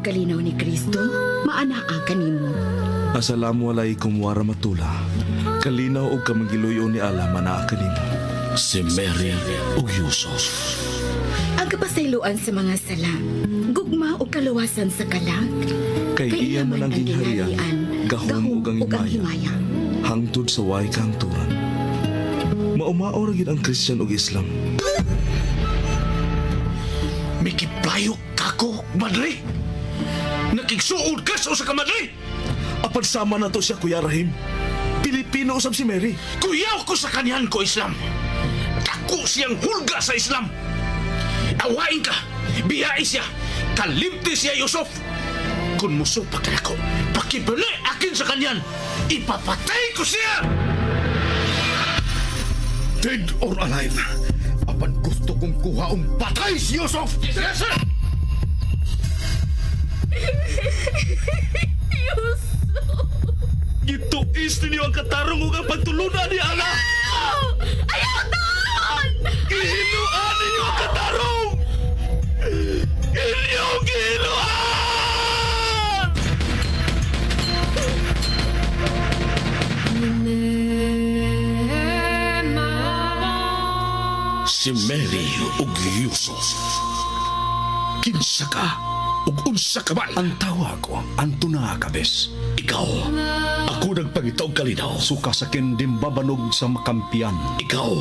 kalinaw ni Kristo, maanaa kanimo. Assalamu alaikum warahmatullah. Kalinaw og kamangiluyo ni Allah manaa kanimo. Si Mary ug Yusuf. Ang kapasayloan sa mga sala, gugma o kaluwasan sa kalag. Kay iya man ang gingharian, gahom ug ang himaya. Hangtod sa way kahangturan. Maumao ra gid ang Christian ug Islam. Mikiplayo kako, madre. Nakigsuod ka sa usa ka madre. Apan sama na to siya, Kuya Rahim. Pilipino usab si Mary. Kuyaw ko sa kanyan ko Islam. Dako siyang hulga sa Islam. Awain ka, biyai siya, kalimti siya Yusuf. Kung musupak ka nako, pakibali akin sa kanyan, ipapatay ko siya! Dead or alive, apan gusto kong kuhaong patay si Yusuf! Yes, sir! Gituis ninyo ang katarong ug ang pagtulunan ni Allah. Ayaw taon! Gihinuan ninyo ang katarong! Inyong gihinuan! Si Mary ug Yusuf. Kinsa ka ug unsa ka man? Ang tawag ko, Antona Cabes. Ikaw, ako nagpangita og kalinaw. Suka sakin dimbabanog sa makampiyan. Ikaw,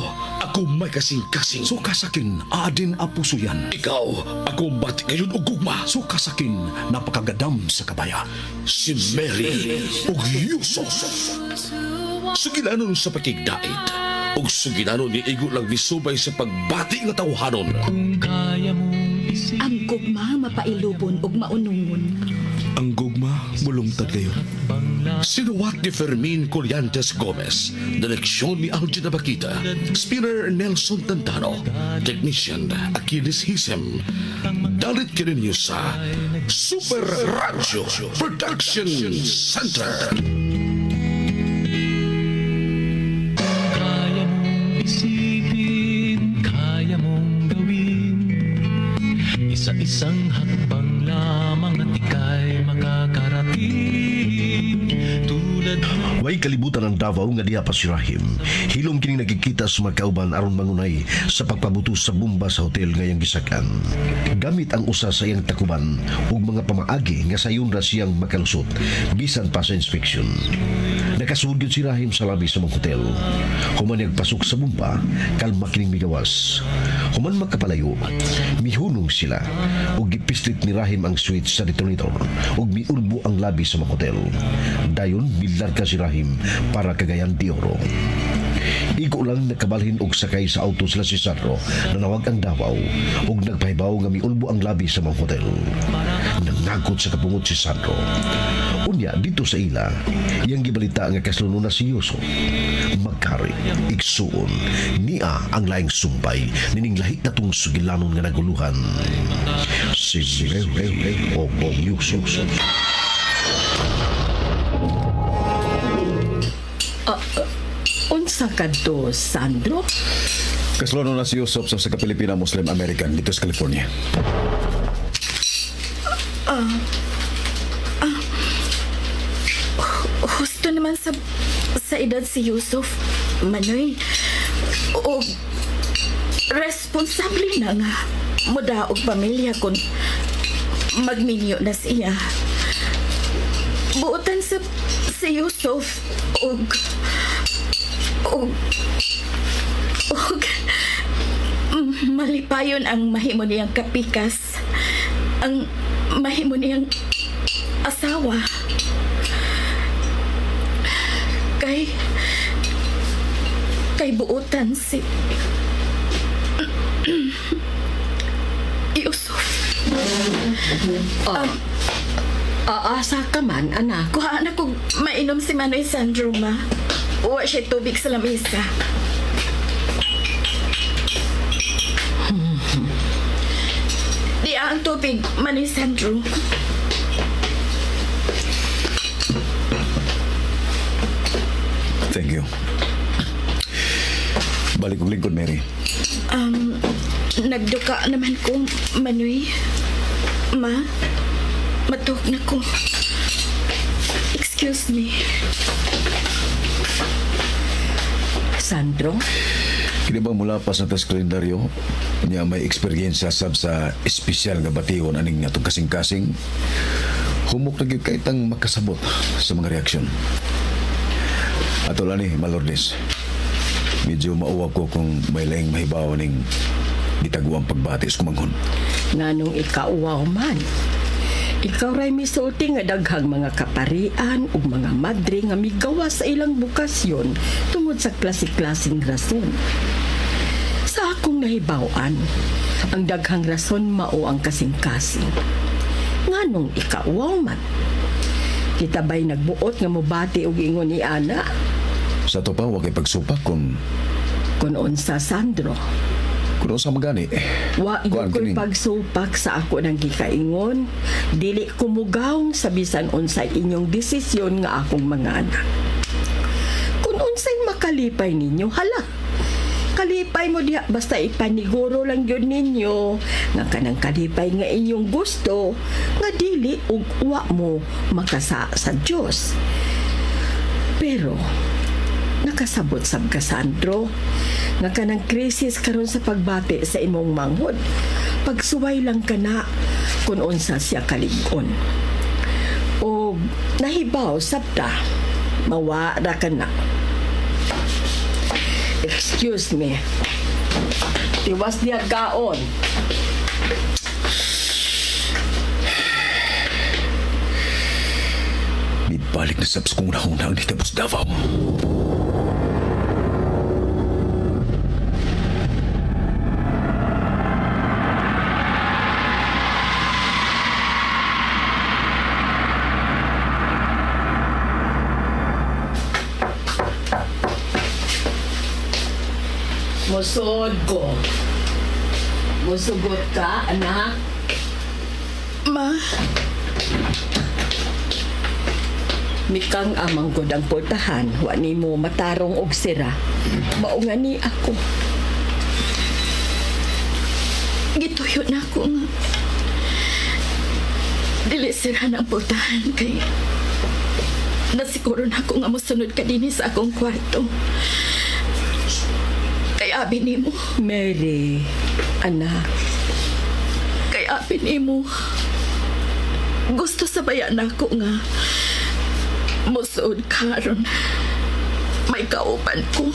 ako may kasing-kasing. Suka sakin adin apusuyan. Ikaw, ako bati ngayon og gugma. Suka sakin napakagadam sa kabaya. Si Mary ug Yusuf. Sugilanon sa pakigdait ug sugilanon ni igo lang misubay sa pagbati nga tawhanon. Ang gugma mapailubon ug maunungon. Ang gugma mulungtad kayo. Sinuwat ni Fermin Collantes Gomez, direksyon ni Algin Abakita, spinner Nelson Tantano, technician Achilles Hisem. Dalit kininyo sa Super Radio Production Center. Kaya mong isipin, kaya mong gawin. Isa-isang hakbang lamang at ika'y makakarating. Tulad ng Way kalibutan ang Davao nga diha pa si Rahim. Hilom kining nagkikita sa mga kauban aron mangunay sa pagpabuto sa bomba sa hotel ngayang gisakan. Gamit ang usa sa iyang takuban ug mga pamaagi nga sayon ra siyang makalusot bisan pa sa inspection. Nakasugod gyud si Rahim sa labi sa mga hotel. Human nagpasok sa bomba, kalma kining migawas. Human makapalayo, mihunong sila ug gipislit ni Rahim ang switch sa detonator ug miulbo ang labi sa mga hotel. Dayon milarga si Rahim para Cagayan de Oro. Igo lang nakabalhin og sakay sa auto sila si Sandro nanawag ang Davao ug nagpahibaw nga miulbo ang labi sa mga hotel. Nangagot sa kapungot si Sandro. Unya dito sa ila, iyang gibalita nga kasluno na si Yusuf. Magkari, igsuon, niya ang laing sumpay, nining lahi na tong sugilanon nga naguluhan. Si Mary o Yusuf. Unsa kadto, Sandro? Kaslono na si Yusuf sa usa ka Pilipina Muslim American dito sa California. Husto naman sa edad si Yusuf, Manoy. O responsable na nga muda og pamilya kung magminyo na siya. Buotan sa si Yusuf og og og malipayon ang mahimo niyang kapikas, ang mahimo niyang asawa. Kay buotan si Yusuf. Aasa ka man, anak. Kuha na kog mainom si Manoy Sandro, ma. Wa siya tubig sa lamesa. Di ang tubig, Manoy Sandro. Thank you. Balik kong lingkod, Mary. Nagduka naman ko, Manoy. Ma, Matuok na ko. Excuse me. Sandro, Kini bang mula pa sa tas kalendaryo, niya may eksperyensya sab sa espesyal nga bation aning atong kasing-kasing. Humok na gyud kay tang makasabot sa mga reaksyon. Ato lani, Malordes. Medyo mauwa ko kung may laing mahibaw ning gitaguang pagbati sa kumanghon. Nganong ikauwaw man. Ikaw ray misulti nga daghang mga kaparian ug mga madre nga migawa sa ilang bukasyon tungod sa klase-klaseng rason. Sa akong nahibaw-an, ang daghang rason mao ang kasing-kasing. Nganong ikauwaw man? Kita ba'y nagbuot nga mobati og ingon ni ana? Sa to pa, wa kay pagsupak kung Kung unsa, Sandro? Kung sa magani. Wa Kuan gyud ko'y kining- pagsupak sa ako ng gikaingon. Dili ko mugawong sa bisan unsay inyong desisyon nga akong mga anak. Kung unsay makalipay ninyo, hala. Kalipay mo diha basta ipaniguro lang gyud ninyo nga kanang kalipay nga inyong gusto nga dili ug wa mo makasa sa Dios. Pero nakasabot sab ka, Sandro, nga kanang krisis karon sa pagbati sa imong manghod. Pagsuway lang ka na kung unsa siya kalig-on. O nahibaw sabta, mawa ra ka na. Excuse me. Tiwas niya kaon. Balik na sabs kong unang dito sa Davao. Musod ko. Musugot ka, anak. Ma, Mikang amang gud ang pultahan, wa nimo matarong og sira. Mao nga ni ako. Gituyo na ako nga. Dili sira ng pultahan kay nasiguro na ako nga mosunod ka dinhi sa akong kwarto. Kay abi nimo, Mary, anak, kay abi nimo. Gusto sa baya nako nga mosuod karon. May kauban ko.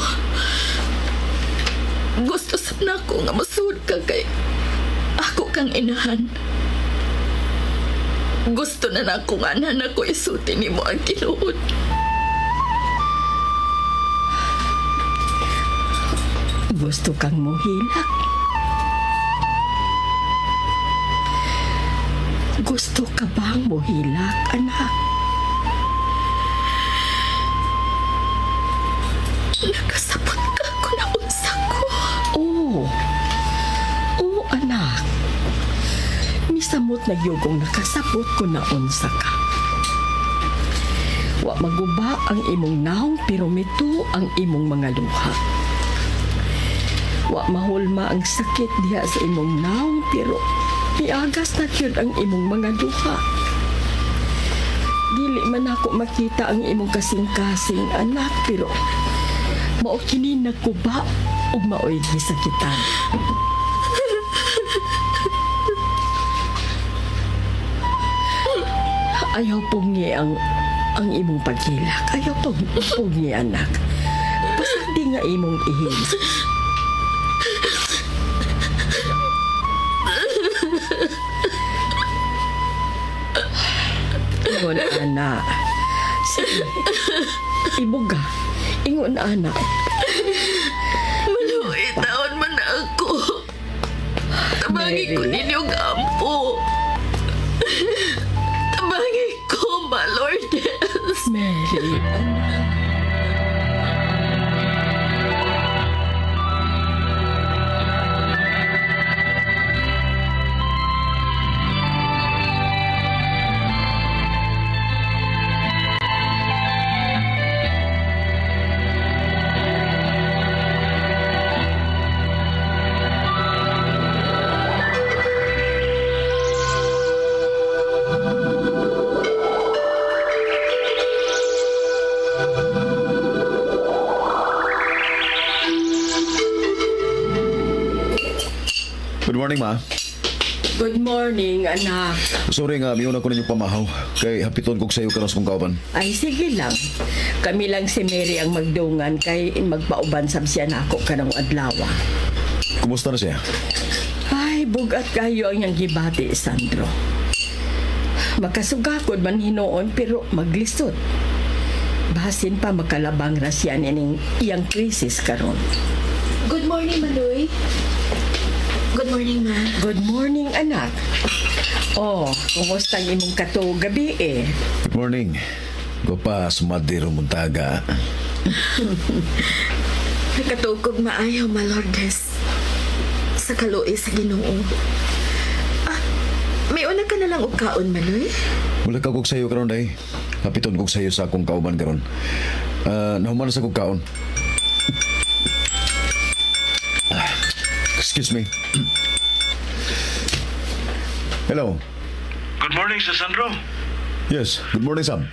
Gusto sa nako nga mosuod ka kay ako kang inahan. Gusto na nako nga na nako isuti nimo ang tinuod. Gusto kang mohilak. Gusto ka bang mohilak, anak? Nakasabot ka kung naunsa ko. Oo. Oo, anak. Misamot na yugong nakasabot ko na unsa ka. Wa maguba ang imong naong pero mito ang imong mga luha. Wa mahulma ang sakit diha sa imong naong pero miagas na gyud ang imong mga luha. Dili man ako makita ang imong kasing-kasing, anak, pero mao kini nagkuba ug maoy gisakitan. Ayaw pungi ang imong paghilak. Ayaw pungi, anak. Pasagdi nga imong ihilak. Ingon, anak. Sige. Ibuga. Ingon, anak. Maluoy taon man ako. Tabagi ko Mary. ninyong ampo. Tabagi ko, Ma Lourdes. Mary, anak. Morning, ma. Good morning, anak. Sorry nga, miuna ko ninyo pamahaw. Kay hapiton kog sayo karon sa kong kauban. Ay, sige lang. Kami lang si Mary ang magdungan kay magpauban sab siya nako kanang adlaw. Kumusta na siya? Ay, bugat kayo ang iyang gibati, Sandro. Makasugakod man hinuon pero maglisod. Basin pa makalabang ra siya nining iyang krisis karon. Good morning, Manoy. Good morning, ma. Good morning, anak. Oh, kumusta ang imong katuog gabi eh? Good morning. Gopa, sumadiro muntaga. Nakatugog maayo, Ma Lourdes. Sa kaluoy sa Ginoo. Ah, may una ka na lang og kaon, Manoy? Mula ka kog sayo karon day. Hapiton kog sayo sa akong kauban karon. Ah, nahuman na sa kog kaon. Ah, excuse me. Hello. Good morning, Sir Sandro. Yes, good morning, Sam.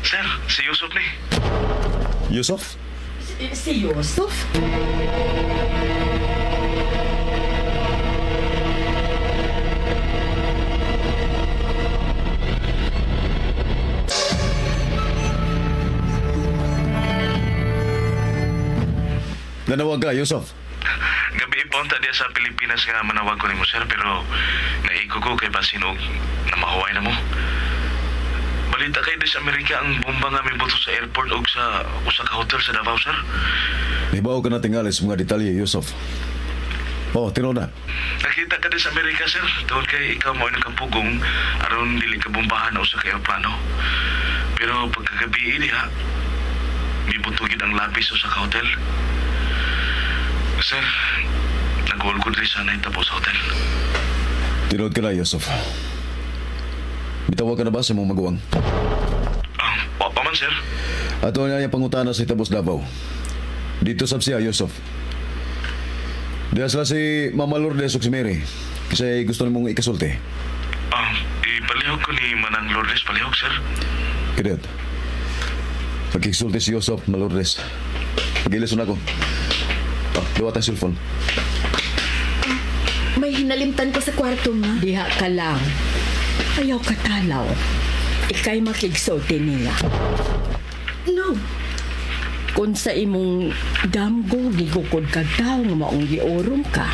Sir, si Yusuf ni. Yusuf? Si Yusuf? Nanawag ka, Yusuf. Gabi iponta diya sa Pilipinas nga manawag ko nimo sir pero naigo ko kay basin og namahuway na mo. Balita kay sa Amerika ang bomba nga mibuto sa airport og sa usa ka hotel sa Davao sir. Hibaw ka na tingali sa mga detalye, Yusuf. Oh, tinuod na. Nakita ka di sa Amerika sir tungod kay ikaw mo ang kapugong aron dili ka bombahan og usa ka eroplano. Pero pagkagabi diha mibuto gyud ang labis sa usa ka hotel. Sir, nag-call ko diri sa nahitabo sa hotel. Tinuod ka na, Yusuf. Bitawag ka na ba sa mong maguwang? Ah, wa pa man sir. Ato na yung pangutana sa Itabos Davao. Dito sab siya, Yusuf. Diya sila si Mama Lourdes ug si Mary. Kasi gusto nimong ikasulti. Ah, ipalihok ko ni Manang Lourdes palihok, sir. Kadiyot. Pagkisulti si Yusuf, Mama Lourdes. Pag-ilison ako. Ah, luwat ang cellphone. May hinalimtan ko sa kwarto, ma. Diha ka lang. Ayaw katalaw. Ikay makigsulti nila. No. Kung sa imong damgo gigukod kag tawo nga maong giorong ka,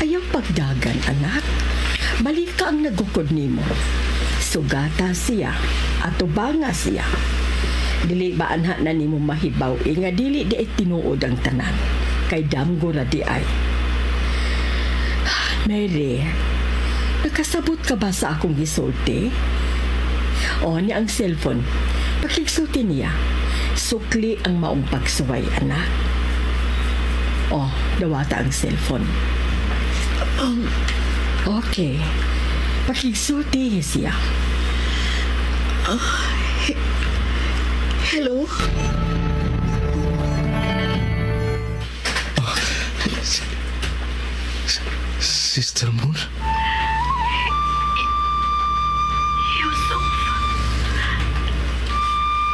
ayaw pagdagan anak. Balik ka ang nagukod nimo. Sugata siya, atubanga siya. Dili ba anha na nimo mahibaw eh, nga dili di ay tinuod ang tanan. Kay damgo ra di ay. Mary, nakasabot ka ba sa akong gisulti? O, niya ang cellphone. Pakigsulti niya. Sukli ang maong pagsuway, anak. O, dawata ang cellphone. Okay. Pakigsulti siya. Hello? Sister Moon? Yusuf.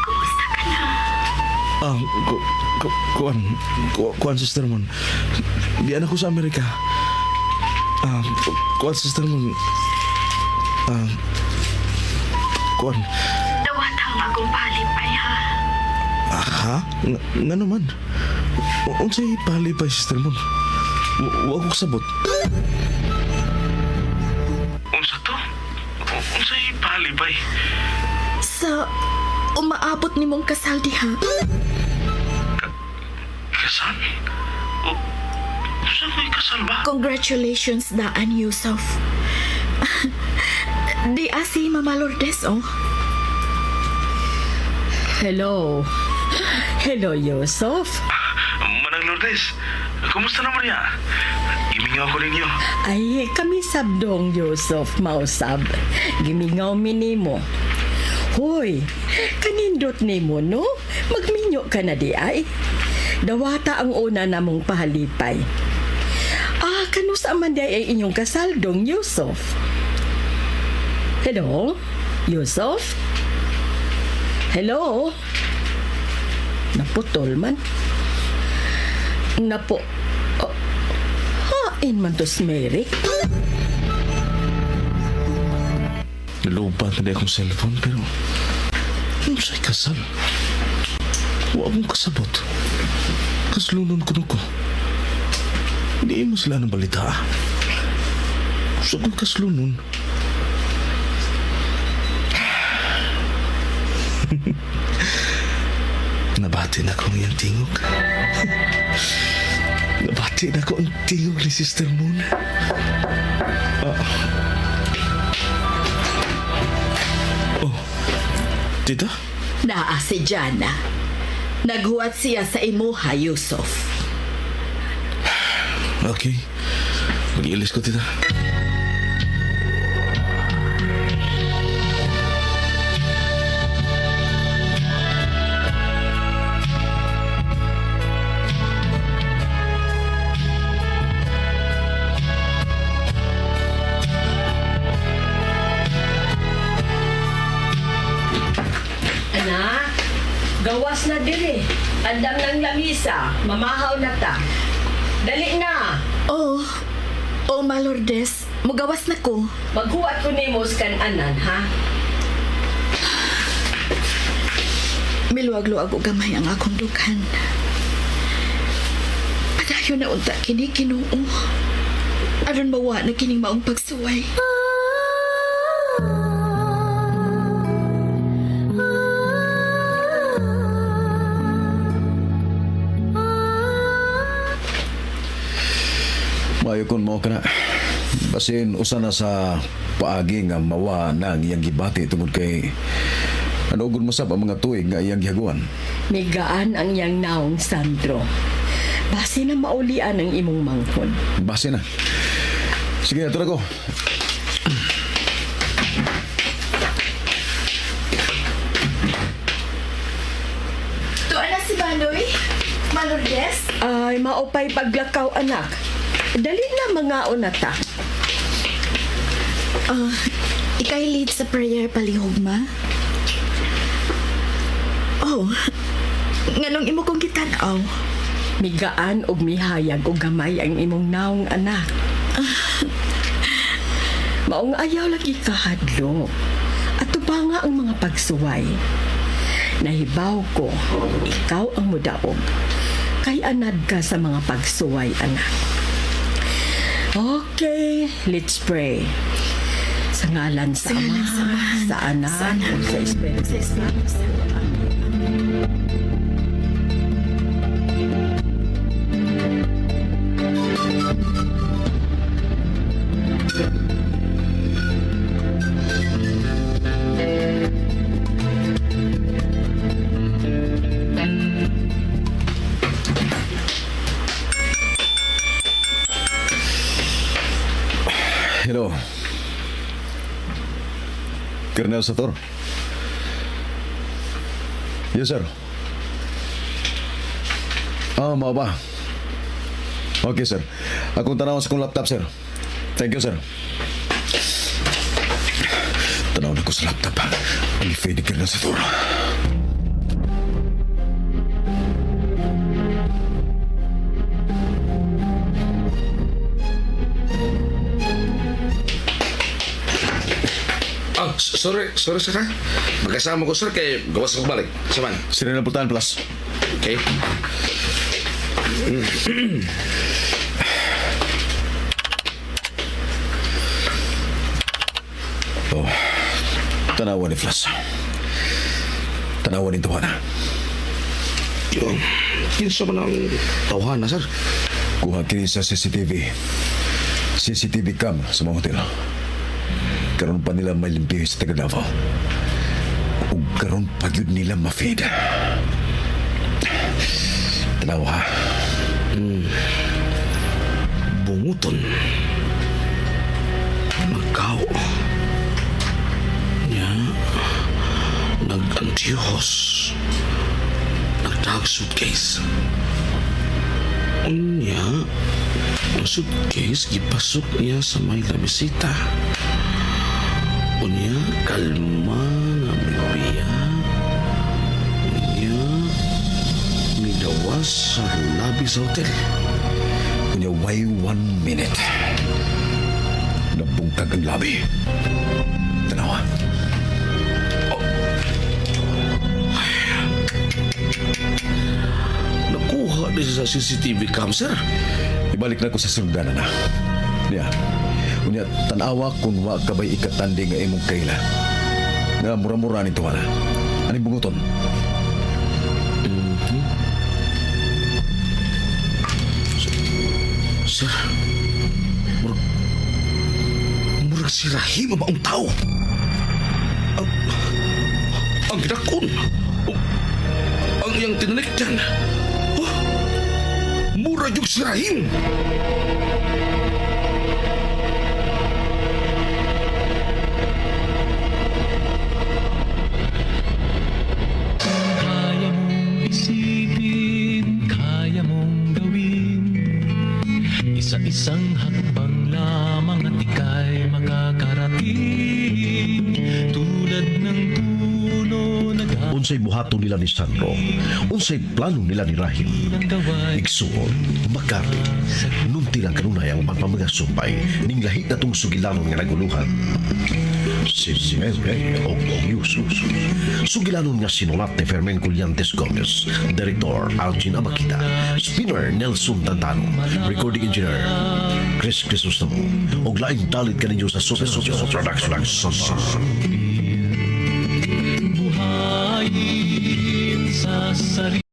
Kumusta ka na? Ah, ku, ku, kuan, ku, kuan Sister Moon. Diyan ako sa Amerika. Ah, kuan Sister Moon. Ah, kuan. Dawata ang akong palipay, ha? Ah, ha? Nga, nga naman. Unsay palipay Sister Moon? Wa ko sabot. Unsa to? Unsay palipay? Sa umaabot ni mong kasal diha. Kasal? O, unsa ko'y kasal ba? Congratulations, Daan Yusuf. Di asi Mama Lourdes, oh. Hello. Hello, Yusuf. Manang Lourdes, kumusta na Maria? Gimingaw ko ninyo. Ay, kami sabdong, Yusuf, mausab. Gimingaw mi nimo. Hoy, kanindot nimo, no? Magminyo ka na di ay. Dawata ang una namong pahalipay. Ah, kanusa man di ay inyong kasaldong, Yusuf? Hello? Yusuf? Hello? Naputol man. Napo... Oh, ha? Hain man to si Merrick. Nalubat na di akong cellphone pero ano sa'y kasal? Wa akong kasabot. Kaslunon ko ko. Hindi mo sila ng balita. Gusto kong kaslunon. Nabati na ko ang iyang tingog. Nabati na ko ang tingog ni Sister Moon. Oh, tita? Naa si Jana. Naghuwat siya sa imuha, Yusuf. Okay. Mag-ilis ko, tita. Anak, gawas na diri. Andam ng lamisa, mamahaw na ta. Dali na. Oh, oh, Ma Lourdes, mugawas na ko. Maghuwat ko nimo sa kananan, ha? Miluwag-luwag og gamay ang akong dughan. Padayon na unta kini Ginoo. Aron mawa na kining maong pagsuway. Maayo kon mao ka na. Basin usa na sa paagi nga mawa na ang iyang gibati tungod kay anugod mo sab ang mga tuig nga iyang gihaguan. Migaan ang iyang naong, Sandro. Base na maulian ang imong manghod. Base na. Sige, ato na ko. Tuan na si Manoy? Ma Lourdes? Ay, maupay paglakaw, anak. Dali na mga na ta. Ikay lead sa prayer palihog, ma? Oh, nganong imo kong gitan-aw? Migaan og mihayag og gamay ang imong naong, anak. Maong ayaw lagi kahadlo. Ato pa nga ang mga pagsuway. Nahibaw ko, ikaw ang mudaog. Kay anad ka sa mga pagsuway, anak. Okay, let's pray. Sa ngalan sa Ama, sa Anak, sa Anak, ug sa Espiritu sa Espiritu Santo. Amen. Hello. Colonel Sator. Yes, sir. Ah, mao ba? Okay, sir. Akong tanaw sa akong laptop, sir. Thank you, sir. Tanaw na ko sa laptop. Ang ni Colonel Sator. Ah, sorry, sorry sir ha. Magkasama ko sir kay gawas ko balik. Saman. Sila na pultahan, plus. Okay. Oh, tanawan ni Flas. Tanawan ni Tuhan. Yung, kinsa man ang tawhan na sir? Kuha kini sa CCTV. CCTV cam sa mga hotel. Karon pa nila may limpiyo sa taga Davao. Ug karon pa gyud nila ma-feed. Tanaw ha. Bunguton. Nagkaw. Nya. Nag-antihos. Nagtag suitcase. Unya, ang suitcase gipasok niya sa may lamisita. Unya, kalma nga mibiya. Unya, midawas sa labi sa hotel. Unya Unya, why one minute? Nabungkag ang labi. Tanawa. Oh. Ay. Nakuha ni sa CCTV cam, sir. Ibalik na ko sa sugdanan na. Niya. Unya, tanawa kung wa ka ba'y ikatandi nga imong kaila. Nga mura-mura nito wala. Anong bunguton? Sir, murag si Rahim ang maong tao. Ang gidakon. Oh, ang iyang tinalikdan. Oh, mura yung si Rahim. Kaya mong isipin, kaya mong gawin. Isa-isang hakbang lamang at ika'y makakarating. Tulad ng puno na Unsay buhaton nila ni Sandro? Unsay plano nila ni Rahim? gaway. Igsuon, makari, nunti lang kanunay ang pagpamagasumpay ning lahi na tong sugilanon nga naguluhan. Si Mary og Yusuf. Sugilanon nga sinulat ni Fermin Collantes Gomez, Director Algin Amakita, Spinner Nelson Tantano, Recording Engineer Chris Crisostomo, og laing dalit kaninyo sa Super Production. Buhayin sa sarili.